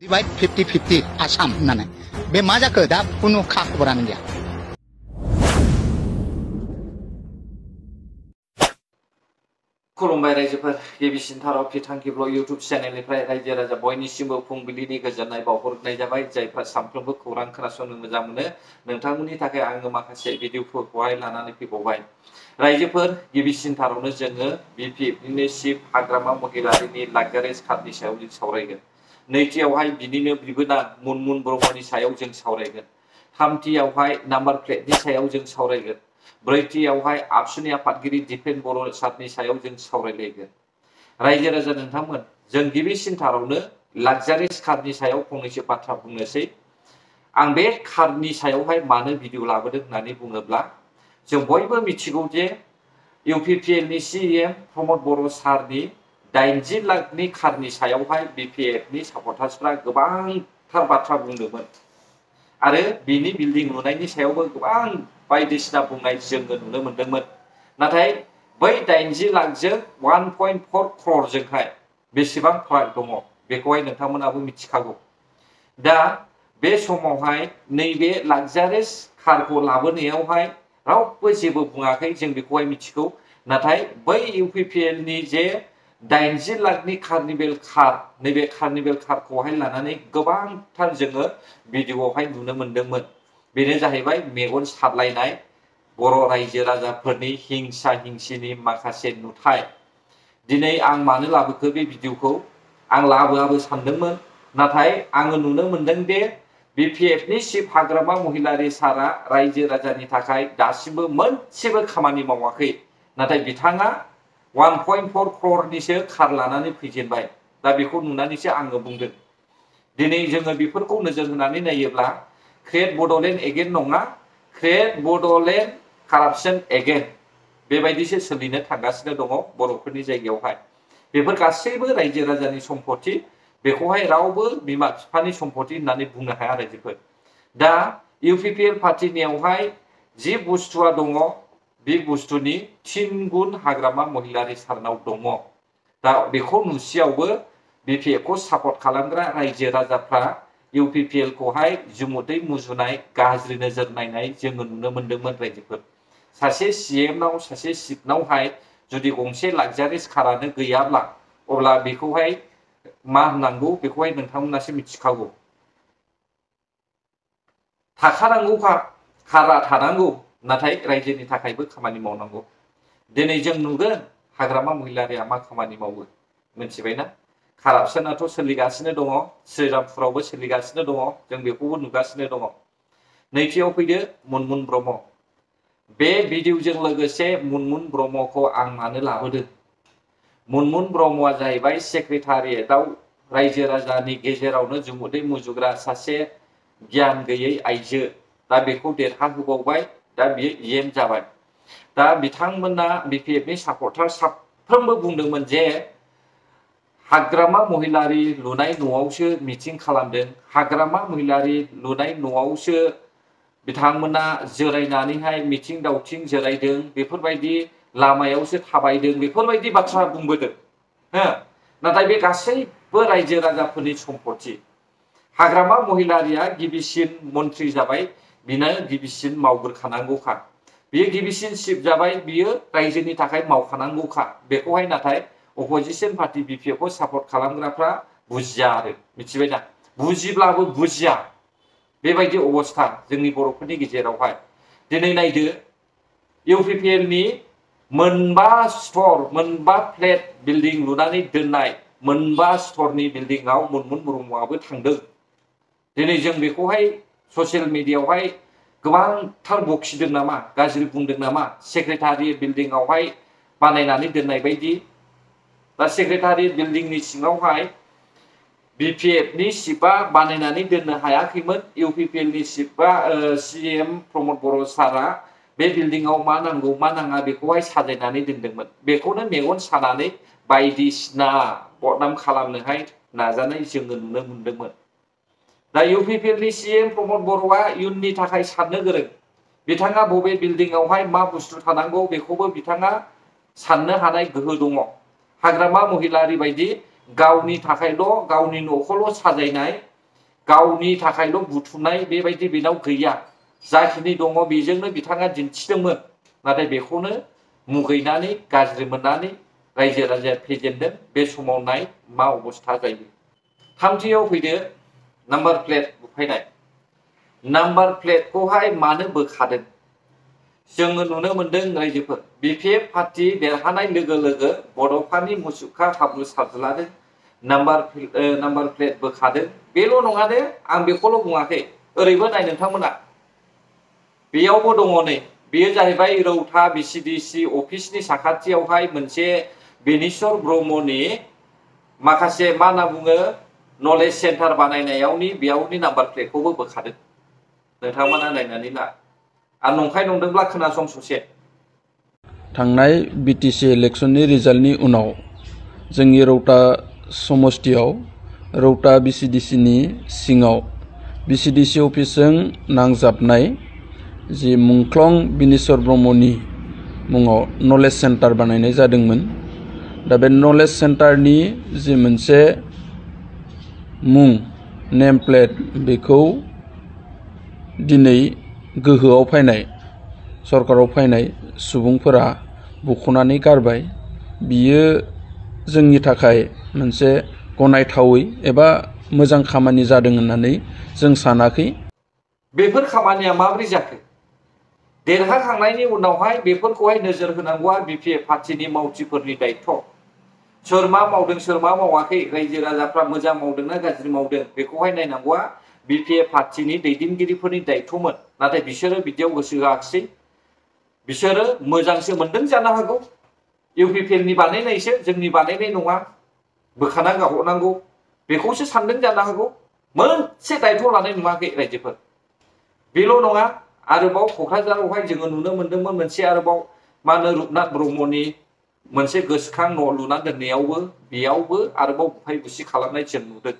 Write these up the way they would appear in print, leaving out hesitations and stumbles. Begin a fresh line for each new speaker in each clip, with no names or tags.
Divide 50-50 Assam होननानै बे मा जाखो दा खुनु खा खबरानो गैया
खुलुमबाय रायजोफोर गिबिसिन थाराव फिथांखि ब्लग इउट्युब चेनेलनिफ्राय रायजो राजा बयनिसिमबो फुंबिलिनि गोजोननाय बावहरनाय जाबाय जायफ्रा सानफ्रोमबो खौरां खोनासंनो मोजां मोनो नोंथांमोननि थाखाय आङो माखासे भिडिअफोरखौहाय लानानै फैबावबाय रायजोफोर गिबिसिन थारावनो जोङो बिपिएफनिनो चिफ हाग्रामा महिलारिनि लाक्जारियास कारनि सायाव जों सावरायगोन नैथियावहाय बिनिनो बिबोनां मुनमुन ब्रह्मनि सायाव जों सावरायगोन थामथियावहाय नाम्बार प्लेटनि सायाव जों सावरायगोन ब्रैथियावहाय आबसुनि आफादगिरि दिपेन बर' सारनि सायाव जों सावरायलायगोन रायजो राजा नोंथांमोन जों गिबिसिन थारावनो लाक्जारियास कारनि सायाव फंनैसो बाथ्रा बुंनोसै आं बे कारनि सायावहाय मानो भिडिअ लाबोदों होननानै बुङोब्ला जों बयबो मिथिगौ जे इउपिपिएलनि सीएम प्रमद बर' सारनि 80 लाखनि कारनि सायावहाय बिपिएफनि सापर्टार्सफ्रा गोबांथार बाथ्रा बुंदोंमोन आरो बिनि बिल्डिं लुनायनि सायावबो गोबां बायदिसिना बुंनाय जोङो नुनो मोन्दोंमोन नाथाय बै 80 लाखजों 1.4 crore बेसेबां फाराग दङ बेखौहाय नोंथांमोनाबो मिथिखागौ दा बे समावहाय नैबे लाक्जारियास कारखौ लाबोनायावहाय रावबो जेबो बुङाखै जों बेखौहाय मिथिगौ नाथाय बै इउपिपिएलनि जे 80 लाखनि कार्निभेल कार नैबे कार्निभेल कारखौहाय लानानै गोबांथार जोङो भिडिअआवहाय नुनो मोन्दोंमोन बेनो जाहैबाय मेगन सारलायनाय बर' रायजो राजाफोरनि हिंसा हिंसिनि माखासे नुथाय दिनै आं मानो लाबोखो बे भिडिअखौ आं लाबोआबो सानदोंमोन नाथाय आङो नुनो मोनदों दे बिपिएफनि चिफ हाग्रामा महिलारि सारा रायजो राजानि थाखाय दासिमबो मोनसेबो खामानि मावाखै नाथाय बिथाङा 1.4 crore कार लानानै फैजेनबाय दा बेखौ नुनानैसो आङो बुंदों दिनै जोङो बेफोरखौ नोजोर होनानै नायोब्ला क्रिएट बड'लेण्ड एगेन नङा क्रिएट बड'लेण्ड कारापसन एगेन बेबायदिसो सोलिनो थांगासिनो दङ बर'फोरनि जायगायावहाय बेफोर गासैबो रायजो राजानि सम्पति बेखौहाय रावबो बिमा बिफानि सम्पति होननानै बुंनो हाया रायजोफोर दा इउपिपिएल पार्टिनियावहाय जि बुस्थुआ दङ बे बुस्थुनि 3 गुन हाग्रामा महिलारि सारनाव दङ दा बेखौ नुसेयावबो बिपिएफखौ सापर्ट खालामग्रा रायजो राजाफ्रा इउपिपिएल खौहाय जुमुदै मुजुनाय गाज्रि नोजोर नायनाय जोङो नुनो मोन्दोंमोन रायजोफोर सासे सीएमनाव सासे चिफनावहाय जुदि गंसे लाक्जारियास कारानो गैयाब्ला अब्ला बेखौहाय मा होननांगौ बेखौहाय नोंथांमोनासो मिथिखागौ थाखानांगौखा कारा थानांगौ नाथाय रायजोनि थाखायबो खामानि मावनांगौ दिनै जों नुगोन हाग्रामा महिलारिया मा खामानि मावो मिथिबायना कारापसनाथ' सोलिगासिनो दङ श्रीरामपुरावबो सोलिगासिनो दङ जों बेखौबो नुगासिनो दङ नैथियाव फैदो मुनमुन ब्रह्म बे भिडिअजों लोगोसे मुनमुन ब्रह्मखौ आं मानो लाबोदों मुनमुन ब्रह्मआ जाहैबाय सेक्रेटारियेटआव रायजो राजानि गेजेरावनो जुमुदै मुजुग्रा सासे गियान गैयै आइजो दा बेखौ देरहाहोबावबाय दा बियो इएम जाबाय दा बिथांमोना बिपिएफनि सापर्टार साफ्रोमबो बुंदोंमोन जे हाग्रामा महिलारि लुनाय न'आवसो मिटिं खालामदों हाग्रामा महिलारि लुनाय न'आवसो बिथांमोना जिरायनानैहाय मिथिं दावथिं जिरायदों बेफोरबायदि लामायावसो थाबायदों बेफोरबायदि बाथ्रा बुंबोदों हो नाथाय बे गासैबो रायजो राजाफोरनि सम्पति हाग्रामा महिलारिया गिबिसिन मन्थ्रि जाबाय बिनो गिबिसिन मावग्रोखानांगौखा बियो गिबिसिन चिफ जाबाय बियो रायजोनि थाखाय मावखानांगौखा बेखौहाय नाथाय अपोजिशन पार्टी बिपिएफखौ सापर्ट खालामग्राफ्रा बुजिया आरो मिथिबायना बुजिब्लाबो बुजिया बेबायदि अबस्था जोंनि बर'फोरनि गेजेरावहाय दिनै नायदो इउपिपिएलनि मोनबा स्टर मोनबा फ्लेट बिल्डिं लुनानै दोननाय मोनबा स्टरनि बिल्डिंआव मुनमुन ब्रह्मआबो थांदों दिनै जों बेखौहाय ससियेल मिडियायावहाय गोबांथार बखिदों नामा गाज्रि बुंदों नामा सेक्रेटारियेट बिल्डिंआवहाय बानायनानै दोननाय बायदि दा सेक्रेटारियेट बिल्डिंनि सिङावहाय बिपिएफनि चिफआ बानायनानै दोननो हायाखैमोन इउपिपिएलनि चिफआ सीएम प्रमद बर' सारा बे बिल्डिंआव मा नांगौ मा नाङा बेखौहाय साजायनानै दोनदोंमोन बेखौनो मेगन सानानै बायदिसिना बदनाम खालामनोहाय नाजानाय जोङो नुनो मोन्दोंमोन दा इउपिपिएलनि सीएम प्रमद बर'आ इयुननि थाखाय साननो गोरों बिथाङा बबे बिल्डिंआवहाय मा बुस्थु थानांगौ बेखौबो बिथाङा साननो हानाय गोहो दङ। हाग्रामा महिलारि बायदि गावनि थाखायल' गावनि न'खौल' साजायनाय गावनि थाखायल' बुथुमनाय बेबायदि बेनाव गैया। जाखिनि दङ बेजोंनो बिथाङा दिन्थिदोंमोन। नाथाय बेखौनो मुगैनानै गाज्रि मोननानै रायजो राजाया फेजेनदों। बे समाव नाय मा अबस्था जायो। थामथियाव फैदो नाम्बार प्लेट बुफायनाय। नाम्बार प्लेटखौहाय मानो बोखादों? जोङो नुनो मोनदों रायजोफोर BPF पार्टी देरहानाय लोगो लोगो बड'फानि मुसुखा हाब्रु सारज्लादों। Number plate बोखादों। बेल' नङा दे, आं बेखौल' बुङाखै। ओरैबो नाय नोंथांमोना, बेयावबो दङ नै, बेयो जाहैबाय रौता BCDC अफिसनि साखाथियावहाय मोनसे बेनिश्वर ब्रह्मनि माखासे मा होनना बुङो नलेज सेन्टार बानायनायावनि बेयावनि नाम्बार प्लेटखौबो बोखादों। नोंथांमोना नायनानै ला। आरो नंखाय नंदोंब्ला खोनासं ससे।
थांनाय BTC इलेक्शननि रिजाल्टनि उनाव जोंनि रौता समस्तियाव रौता BCDCनि सिङाव BCDC अफिसजों नांजाबनाय जि मुंख्लं बिनेश्वर ब्रह्मनि मुङाव नलेज सेन्टार बानायनाय जादोंमोन। दा बे नलेज सेन्टारनि जि मोनसे मुं नेम प्लेट बेखौ दिनै गोहोआव फैनाय सरकाराव फैनाय सुबुंफोरा बुख'नानै गारबाय। बियो जोंनि थाखाय मोनसे गनायथावै एबा मोजां खामानि जादों होननानै जों सानाखै।
बेफोर खामानिया माबोरै जाखो? देरहाखांनायनि उनावहाय बेफोरखौहाय नोजोर होनांगौआ BPF पार्टीनि मावथिफोरनि दायित्व'। सोर मा मावदों सोर मा मावाखै, रायजो राजाफ्रा मोजां मावदोंना गाज्रि मावदों बेखौहाय नायनांगौआ BPF पार्टीनि दैदेनगिरिफोरनि दायित्व'मोन। नाथाय बिसोरो बिदियाव गोसो होआखिसै। बिसोरो मोजांसो मोनदों जानो हागौ। UPPLनि बानायनायसो, जोंनि बानायनाय नङा, बोखाना गाहरनांगौ बेखौसो सानदों जानो हागौ। मोनसे दायित्व' लानाय नुवाखै रायजोफोर। बेल' नङा, आरोबाव क'क्राझारावहाय जोङो नुनो मोन्दोंमोन मोनसे आरोबाव मा होनो रुपनाथ ब्रह्मनि मोनसे गोसोखां न' लुना दोननायावबो बेयावबो आरोबाव बुफाय बुसि खालामनाय जों नुदों।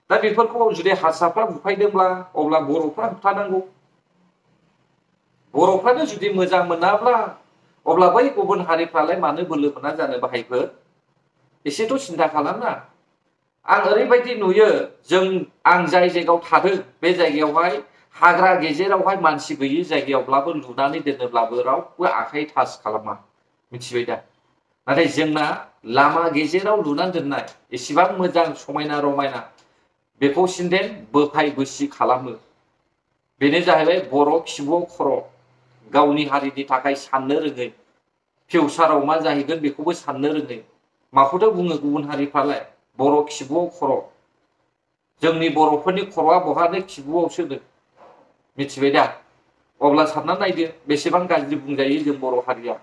दा बेफोरखौ जुदि हारसाफ्रा बुफायदोंब्ला अब्ला बर'फ्रा होबथानांगौ। बर'फ्रानो जुदि मोजां मोनाब्ला अब्ला बै गुबुन हारिफ्रालाय मानो बोलो मोना जानो बाहायफोर? एसेथ' सिन्था खालामना। आं ओरैबायदि नुयो, आं जाय जायगायाव थादों बे जायगायावहाय हाग्रा गेजेरावहाय मानसि गैयि जायगायावब्लाबो लुनानै दोनोब्लाबो रावबो आखाइ टाच खालामा। मिथिबाय दा? नाथाय जोंना लामा गेजेराव लुनानै दोननाय एसेबां मोजां समायना रमायना बेखौ सिन्देन बोफाय बोसि खालामो। बेनो जाहैबाय बर' खिबुआव खर'। गावनि हारिनि थाखाय साननो रोङै, फिउचाराव मा जाहैगोन बेखौबो साननो रोङै। माखौथो बुङो गुबुन हारिफ्रालाय बर' खिबुआव खर'। जोंनि बर'फोरनि खर'आ बहानो खिबुआवसो दं। मिथिबाय दा? अब्ला सानना नायदो बेसेबां गाज्रि बुंजायो जों बर' हारिया।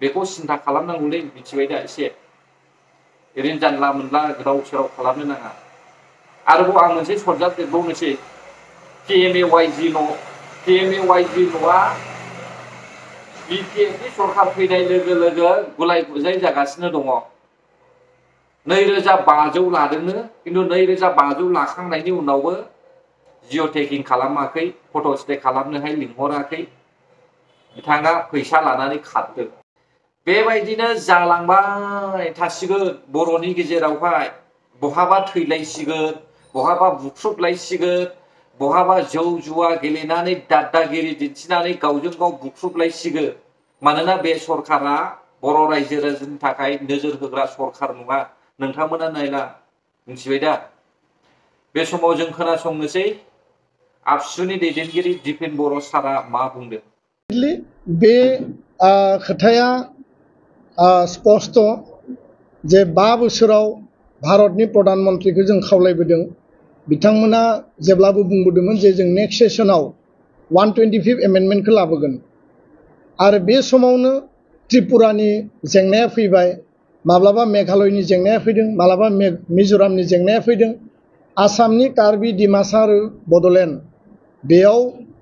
बेखौ सिन्था खालामनांगौलै, मिथिबाय दा? एसे ओरैनो जानला मोनला गोदाव सोराव खालामनो नाङा। आरोबाव आं मोनसे सरजाबदेरबावनोसै, PMAYG न'आ BPFनि सरकार फैनाय लोगो लोगो गुलाय गुजाय जागासिनो दङ। 2500 लादोंनो, खिन्थु 2500 लाखांनायनि उनावबो जिअ' टेगिं खालामाखै, फट' स्टे खालामनोहाय लिंहराखै। बिथाङा फैसा लानानै खारदों। बेबायदिनो जालांबाय थासिगोन बर'नि गेजेरावहाय। बहाबा थैलायसिगोन, बहाबा बुख्रुबलायसिगोन, बहाबा जौ जुवा गेलेनानै दादागिरि दिन्थिनानै गावजों गाव बुख्रुबलायसिगोन। मानोना बे सरकारा बर' रायजो राजानि थाखाय नोजोर होग्रा सरकार नङा। नोंथांमोना नायला। मिथिबाय दा? बे समाव जों खोनासंनोसै आबसुनि दैदेनगिरि दिपेन बर' सारा मा बुंदों।
बे खोथाया स्पष्ट जे 5 बोसोराव भारतनि प्रधान मन्त्रीखौ जों खावलायबोदों। बिथांमोना जेब्लाबो बुंबोदोंमोन जे जों नेक्स्ट सेसनाव 125 एमेन्डमेन्टखौ लाबोगोन। आरो बे समावनो त्रिपुरानि जेंनाया फैबाय, माब्लाबा मेघालयनि जेंनाया फैदों, माब्लाबा मिज'रामनि जेंनाया फैदों, आसामनि कार्बि डिमासा आरो बड'लेण्ड बेयाव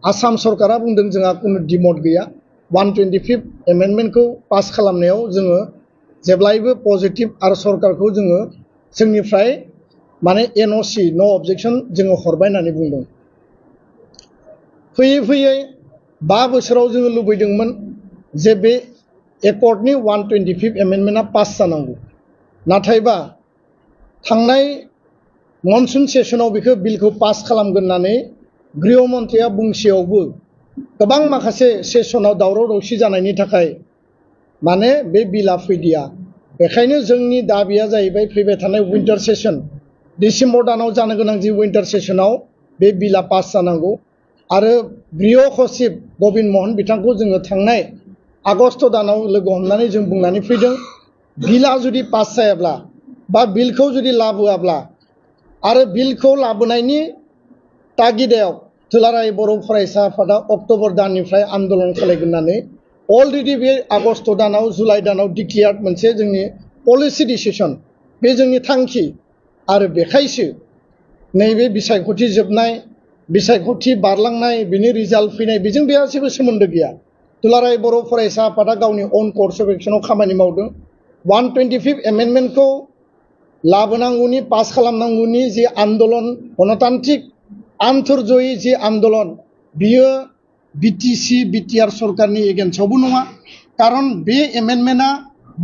आसाम सरकारा बुंदों जोंहा खुनु डिमट गैया। 125 एमेन्डमेन्टखौ पास खालामनायाव जोङो जेब्लायबो पजिटिभ आरो सरकारखौ जोङो जोंनिफ्राय माने NOC नो अबजेक्सन जोङो हरबाय होननानै बुंदों। फैयै फैयै 5 बोसोराव जोङो लुबैदोंमोन जे बे एकर्डनि 125 एमेन्डमेन्टआ पास जानांगौ नाथायबा थांनाय मनसुन सेसनाव बेखौ बिलखौ पास खालामगोन होननानै गृह मन्थ्रिया बुंसेयावबो गोबां माखासे सेसनाव दावराव दावसि जानायनि थाखाय माने बे बिला फैदिया बेखायनो जोंनि दाबिया जाहैबाय फैबाय थानाय विन्टार सेसन डिसेम्बर दानाव जानो गोनां जि विन्टार सेसनाव बे बिला पास जानांगौ आरो गृह सचिब गबिन्द महन बिथांखौ जोङो थांनाय आगस्ट दानाव लोगो हमनानै जों बुंनानै फैदों बिला जुदि पास जायाब्ला बा बिलखौ जुदि लाबोआब्ला आरो बिलखौ लाबोनायनि तागिदायाव दुलाराय बर' फरायसा आफादा अक्ट'बर दाननिफ्राय आन्दोलन खालामगोन होननानै अलरेडि बे आगस्ट दानाव जुलाइ दानाव डिक्लेयार्ड मोनसे जोंनि पलिसि डिसिसन बे जोंनि थांखि आरो बेखायसो नैबे बिसायख'थि जोबनाय बिसायख'थि बारलांनाय बिनि रिजाल्ट फैनाय बेजों बेहा जेबो सोमोन्दो गैया दुलाराय बर' फरायसा आफादा गावनि अन कर्स अफ एक्सनाव खामानि मावदों 125 एमेन्डमेन्टखौ लाबोनांगौनि पास खालामनांगौनि जि आन्दोलन गणतान्त्रिक आन्तर्जयी जि आन्दोलन बियो बिटिसि बिटिआर सरकारनि एगेन्स्टआवबो नङा कारन बे एमेन्डमेन्टआ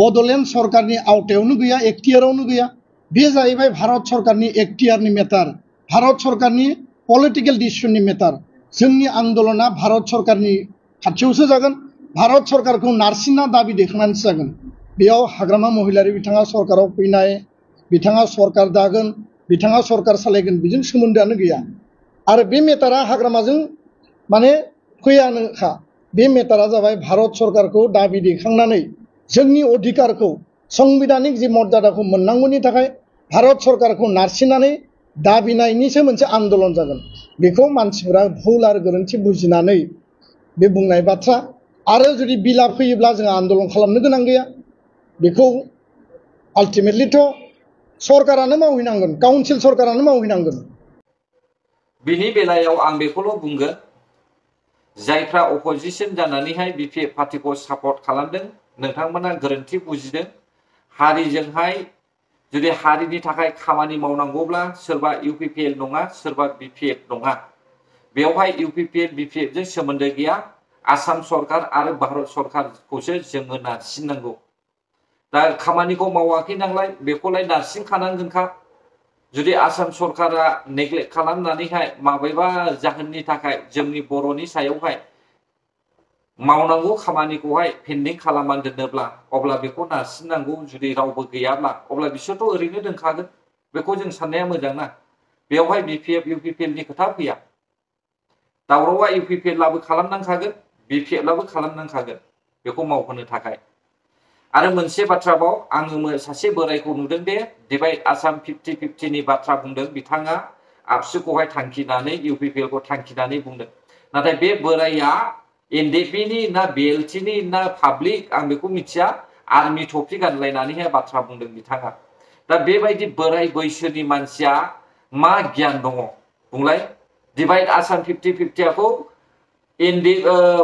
बड'लेण्ड सरकारनि आवथायावनो गैया एक्टियारावनो गैया बे जाहैबाय भारत सरकारनि एक्टियारनि मेटार भारत सरकारनि पलिटिकेल डिसिसननि मेटार जोंनि आन्दोलना भारत सरकारनि खाथियावसो जागोन भारत सरकारखौ नारसिनना दाबि दैखांनानैसो जागोन बेयाव हाग्रामा महिलारि बिथाङा सरकाराव फैनाय बिथाङा सरकार दागोन बिथाङा सरकार सालायगोन बेजों सोमोन्दोआनो गैया आरो बे मेटारा हाग्रामाजों माने फैयानोखा बे मेटारा जाबाय भारत सरकारखौ दाबि दैखांनानै जोंनि अधिकारखौ संबिधानिक जि मर्यादाखौ मोननांगौनि थाखाय भारत सरकारखौ नारसिननानै दाबिनायनिसो मोनसे आन्दोलन जागोन बेखौ मानसिफोरा भुल आरो गोरोन्थि बुजिनानै बे बुंनाय बाथ्रा आरो जुदि बिला फैयोब्ला जों आन्दोलन खालामनो गोनां गैया बेखौ आल्टिमेटलिथ' सरकारानो मावहैनांगोन काउन्सिल सरकारानो मावहैनांगोन
बिनि बेलायाव आं बेखौल' बुंगोन जायफ्रा अपोजिशन जानानैहाय बिपिएफ पार्टिखौ सापर्ट खालामदों नोंथांमोना गोरोन्थि बुजिदों हारिजोंहाय जुदि हारिनि थाखाय खामानि मावनांगौब्ला सोरबा इउपिपिएल नङा सोरबा बिपिएफ नङा बेवहाय इउपिपिएल बिपिएफजों सोमोन्दो गैया आसाम सरकार आरो भारत सरकारखौसो जोङो नारसिननांगौ दा खामानिखौ मावाखै नालाय बेखौलाय नारसिनखानांगोनखा जुदि आसाम सरकारा नेग्लेक्ट खालामनानैहाय माबेबा जाहोननि थाखाय जोंनि बर'नि सायावहाय मावनांगौ खामानिखौहाय पेन्डिं खालामनानै दोनोब्ला अब्ला बेखौ नारसिननांगौ जुदि रावबो गैयाब्ला अब्ला बिसोरथ' ओरैनो दोनखागोन बेखौ जों साननाया मोजां ना बेवहाय बिपिएफ इउपिपिएलनि खोथा फैया दावरावा इउपिपिएलआबो खालामनांखागोन बिपिएफआबो खालामनांखागोन बेखौ मावहोनो थाखाय आरो मोनसे बाथ्राबाव आङो सासे बोरायखौ नुदों दे डिभाइड आसाम 50-50 नि बाथ्रा बुंदों बिथाङा आबसुखौहाय थांखिनानै इउपिपिएलखौ थांखिनानै बुंदों नाथाय बे बोराया एनडिएफबि ना बिएलटिनि ना पाब्लिक आं बेखौ मिथिया आर्मि टपि गानलायनानैहाय बाथ्रा बुंदों बिथाङा दा बेबायदि बोराय बैसोनि मानसिया मा गियान दङ बुंलाय डिभाइड आसाम 50-50खौ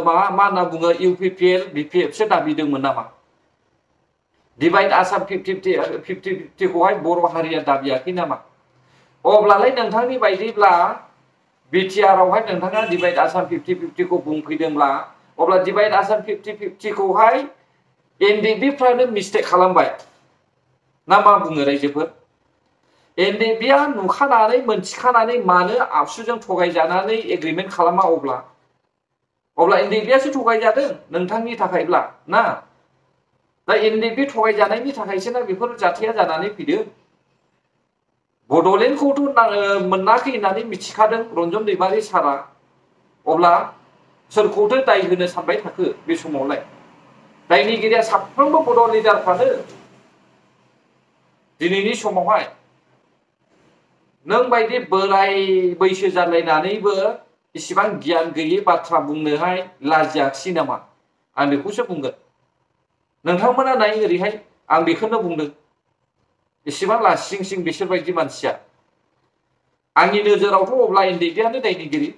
मा होनना बुङो इउपिपिएल बिपिएफसो दाबिदोंमोन नामा डिभाइड आसाम 50-50खौहाय बर' हारिया दाबियाखै नामा अब्लालाय नोंथांनि बायदिब्ला बिटिआरआवहाय नोंथाङा डिभाइड आसाम 50-50खौ बुंफैदोंब्ला अब्ला डिभाइड आसाम 50-50खौहाय एनडिएफबिफ्रानो मिस्टेक खालामबाय ना मा बुङो रायजोफोर एनडिएफबिआ नुखानानै मोनथिखानानै मानो आबसुजों थगायजानानै एग्रिमेन्ट खालामा अब्ला एनडिएफबिआसो थगायजादों नोंथांनि थाखायब्ला ना दा एनडिएफबि थगायजानायनि थाखायसो ना बेफोर जाथाया जानानै फैदों बड'लेण्डखौथ' मोनाखै होननानै मिथिखादों रन्जन दैमारि सारा अब्ला सोरखौथो दाय होनो सानबाय थाखो बे समावलाय दायनिगिरिया साफ्रोमबो बड' लिडारफ्रानो दिनैनि समावहाय नों बायदि बोराय बैसो जालायनानैबो इसिबां गियान गैयै बाथ्रा बुंनोहाय लाजियाखिसै नामा आं बेखौसो बुंगोन नोंथांमोना नाय ओरैहाय आं बेखौनो बुंदों इसिबां लासिंसिं बिसोरबायदि मानसिया आंनि नोजोरावथ' अब्ला एनडिएफबिआनो दायनिगिरि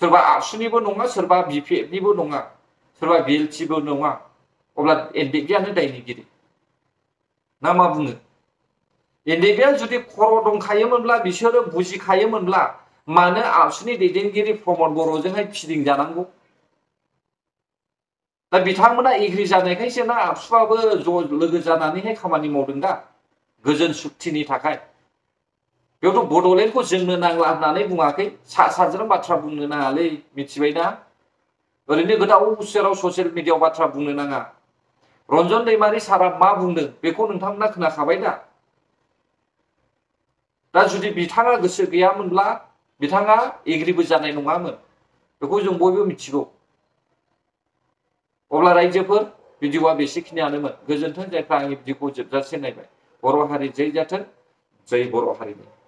सोरबा आबसुनिबो नङा सोरबा बिपिएफनिबो नङा सोरबा बिएलटिबो नङा अब्ला एनडिएफबिआनो दायनिगिरि ना मा बुङो एनडिएफबिआ जुदि खर' दंखायोमोनब्ला बिसोरो बुजिखायोमोनब्ला मानो आबसुनि दैदेनगिरि प्रमद बर'जोंहाय फिदिंजानांगौ? दा बिथांमोना एग्रि जानायखायसो ना आबसुआबो ज' लोगो जानानैहाय खामानि मावदों दा गोजोन सुक्तिनि थाखाय। बेयावथ' बड'लेण्डखौ जोंनो नांला होननानै बुङाखै, सा साज्रां बाथ्रा बुंनो नाङालै, मिथिबायना? ओरैनो गोदाव सोराव ससियेल मिडियायाव बाथ्रा बुंनो नाङा। रन्जन दैमारि सारा मा बुंदों बेखौ नोंथांमोना खोनाखाबाय दा? दा जुदि बिथाङा गोसो गैयामोनब्ला बिथाङा एग्रिबो जानाय नङामोन, बेखौ जों बयबो मिथिगौ। अब्ला रायजोफोर, भिडिअआ बेसेखिनियानोमोन। गोजोन्थों जायफ्रा आंनि भिडिअखौ जोबजासे नायबाय। बर' हारि जै जाथों, जै बर' हारिनि।